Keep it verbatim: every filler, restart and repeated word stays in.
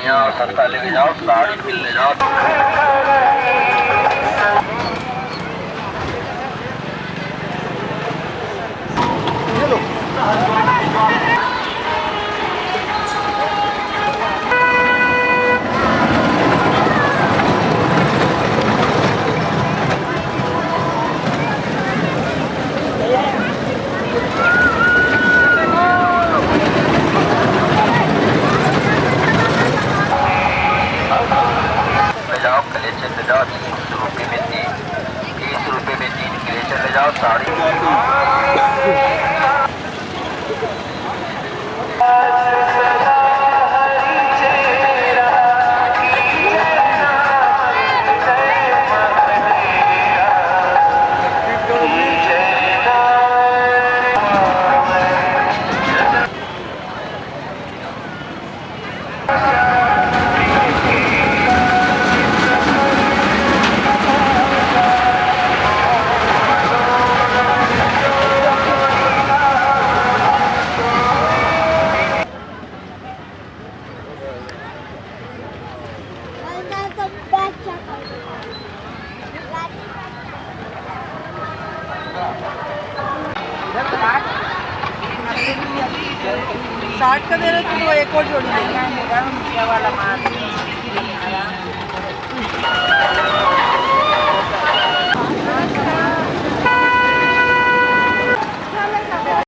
जाओ, सस्ता लेके जाओ, साड़ी भी ले जाओ। ले जाओ, कलेचर ले जाओ, तीस रुपये में तीन, तीस रुपये में तीन कलेचर ले जाओ, साड़ी। साठ का दे रहे हो तो एक और जोड़ी ले लो।